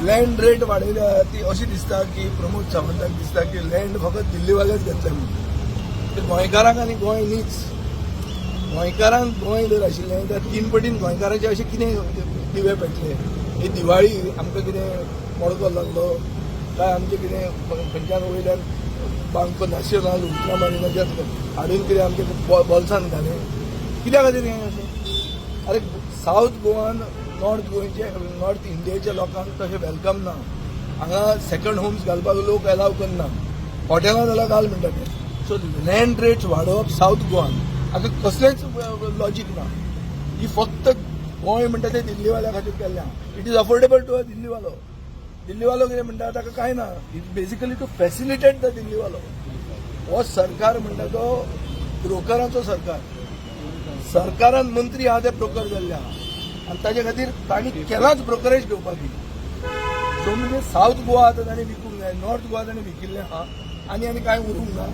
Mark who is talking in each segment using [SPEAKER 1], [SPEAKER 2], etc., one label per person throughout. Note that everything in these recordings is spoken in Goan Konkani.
[SPEAKER 1] लँड रेट वाडयल्या ती अशी दिसता की प्रमोद सावंताक दिसता की लँड फकत दिल्लीवालेच घेतले म्हणून. ते गोंयकारांक आनी गोंय न्हीच. गोंयकारांक गोंय जर आशिल्लें जाल्यार तीन पटीन गोंयकारांचे अशें कितें दिवे पेटले? ही दिवाळी आमकां कितें मडको लागलो काय? आमचें कितें खंयच्यान वयल्यान बांको नाशियोनाल उल्ट्रामारिनाच्यान हाडून कितें आमच्या बोल्सान घालें? कित्या खातीर हें अशें? अरे, सावथ गोवान नॉर्थ गोंयचे, नॉर्थ इंडियेच्या लोकांक तशें welcome ना. हांगा सेकंड होम्स घालपाक लोक एलाव करना. हॉटेलां जाल्यार घाल म्हणटा ते. सो लँड रेट्स वाडोवप सावथ गोवान हाका कसलेंच लॉजीक ना. ही फक्त गोंय म्हणटा ते दिल्लीवाल्या खातीर केल्लें. It is affordable to a दिल्लीवालो. दिल्लीवालो कितें म्हणटा, ताका कांय ना. It basically to facilitate the दिल्लीवालो. हो सरकार म्हणटा तो ब्रोकरांचो सरकार. सरकारान मंत्री आहा ते ब्रोकर जाल्ले आहा आनी ताजे खातीर तांणी केलाच ब्रोकरेज घेवपाची. सो म्हणजे सावथ गोवा आतां तांणी विकूंक जाय. नॉर्थ गोवा तांणी विकिल्लें आहा आनी आनी कांय उरूंक ना.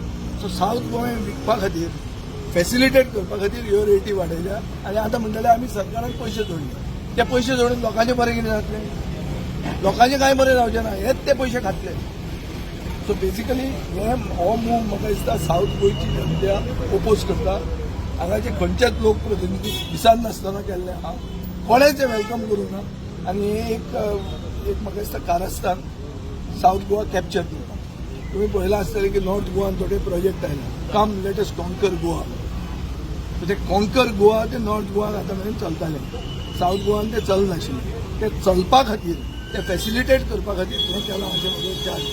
[SPEAKER 1] सो सावथ गोंय विकपा खातीर, फेसिलिटेट करपा खातीर ह्यो रेटी वाडयल्या. आनी आतां म्हणटले आमी सरकारान पयशे जोडले. ते पयशे जोडून लोकांचें बरें कितें जातलें? लोकांचें कांय बरें जावचें ना. हेच ते पयशे खातले. सो बेसिकली हे हो मूव म्हाका दिसता सावथ गोंयची जनता ओपोज करता. हांगाचे खंयचेच लोकप्रतिनिधी विचार नासतना केल्ले आहा. कोणेच welcome करूंक ना. आनी हे एक एक म्हाका दिसता कारस्थान सावथ गोवा कॅप्चर करता. तुमी पळयलां आसतलें की नॉर्थ गोवान थोडे प्रोजेक्ट आयले, "Come, let us conquer Goa." ते कॉन्कर गोवा ते नॉर्थ गोवान आतां मेरेन चलताले. सावथ गोवान ते चलनाशिल्ले. ते चलपा खातीर, ते फॅसिलिटेट करपा खातीर हें केलां अशें म्हजें चार्ज.